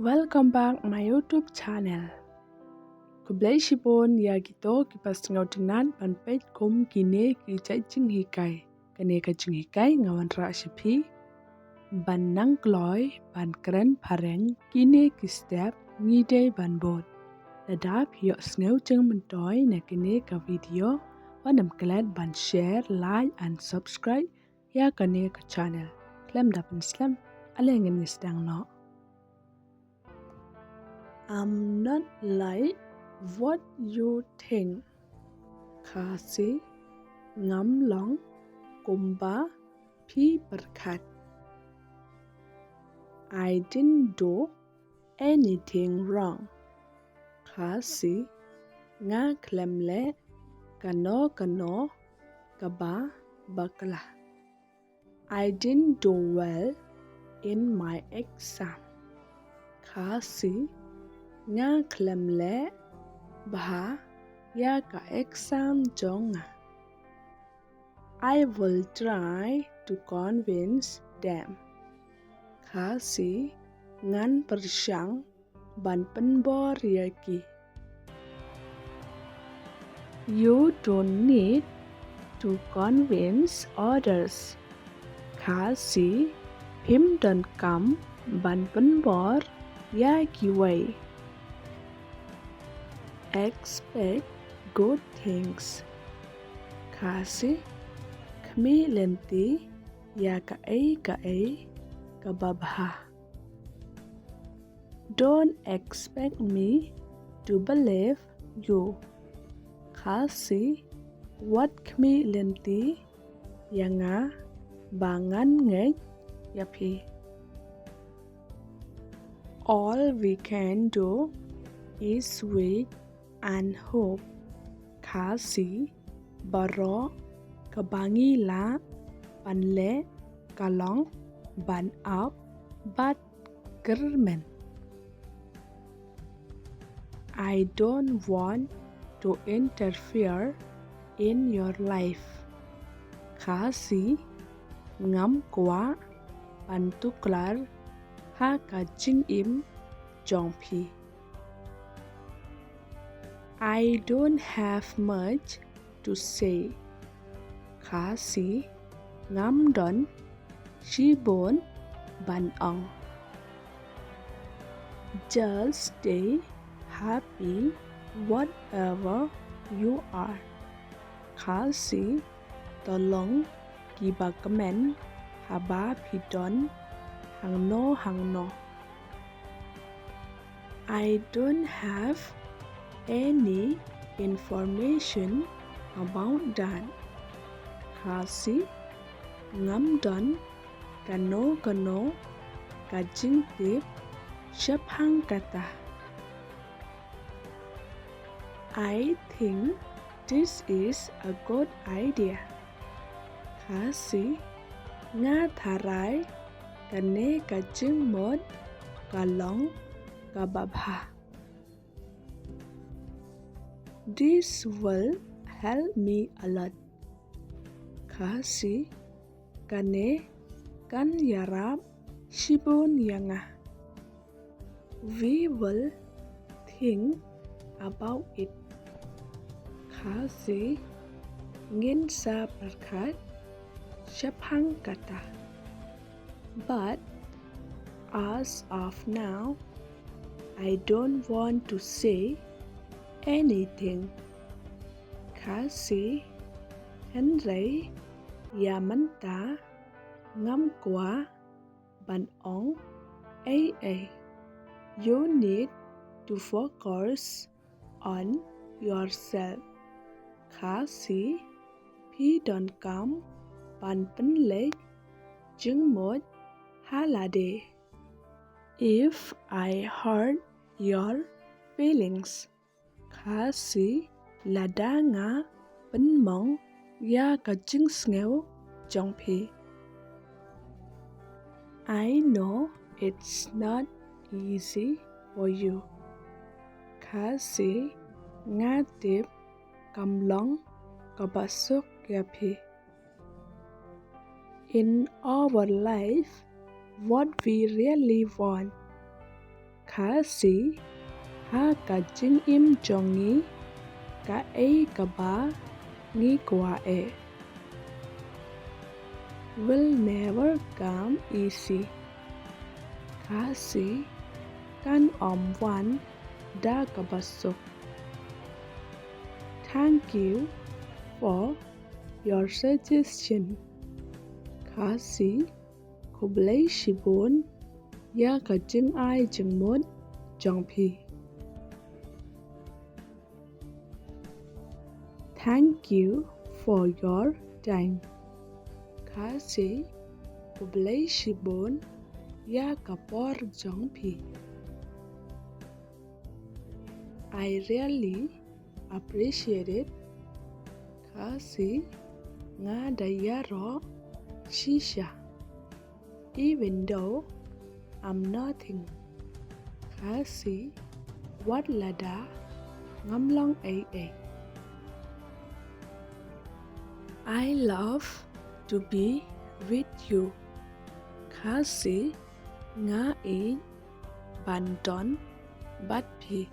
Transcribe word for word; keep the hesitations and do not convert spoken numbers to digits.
Welcome back my YouTube channel. Khublei shibun ïa kito kiba sngewtynnat ban peit kum kine ki jait jinghikai. Kane ka jinghikai nga wanrah sha phi ban nang kloi ban kren phareng kine ki step ngi dei ban bud. Lada phi ïohsngew jingmyntoi na kane ka video, wat nym klet ban share, like and subscribe ïa kane ka channel. Khlem da pynslem, ale ngin ïa sdang noh. I'm not like what you think. Khasi, ngam long kumba phi pyrkhat. I didn't do anything wrong. Khasi, nga khlem leh kano kano kaba bakla. I didn't do well in my exam. Khasi, nga khlem leh bha ïa ka exam jong nga. I will try to convince them. Khasi, ngan pyrshang ban pynbor ïa ki. You don't need to convince others. Khasi, phim donkam ban pynbor ïa kiwei. Expect good things. Khasi, khmih lynti ïa kaei kaei kaba bha. Don't expect me to believe you. Khasi, wat khmih lynti ïa nga ba ngan ngeit ïa phi. All we can do is wait and hope. Khasi, baroh kaba ngi lah ban leh ka long ban ap bad kyrmen. I don't want to interfere in your life. Khasi, ngam kwah ban tuklar ha ka jingim jong phi. I don't have much to say. Khasi, ngam don shibun ban ong. Just stay happy whatever you are. Khasi, to long kiba kmen haba phi don hangno hangno. I don't have any information about that. Khasi, ngam don kano kano ka jingtip shaphang kata. I think this is a good idea. Khasi, nga tharai kane ka jingmut ka long kaba bha. This will help me a lot. Khasi, kane kan ïarap shibun ïa nga. We will think about it. Khasi, ngin sa pyrkhat shaphang kata. But as of now, I don't want to say anything. Khasi, hynrei ïa mynta ngam kwah ban ong ei ei. You need to focus on yourself. Khasi, phi donkam ban pynleit jingmut ha lade. If I hurt your feelings. Khasi, lada nga pynmong ïa ka jingsngew jong phi. I know it's not easy for you. Khasi, nga tip kam long kaba suk ïa phi. In our life, what we really want. Khasi, ha ka jingim jong ngi, kaei kaba ngi kwah eh will never come easy. Khasi, kan ym wan da kaba suk. Thank you for your suggestion. Khasi, khublei shibun ïa ka jingai jingmut jong phi. Thank you for your time. Khasi, khublei shibun ïa ka por jong phi. I really appreciate it. Khasi, nga da ïaroh shisha. Even though I'm nothing. Khasi, wat lada ngam long ei ei. I love to be with you. Khasi, nga ïeit ban don bad phi.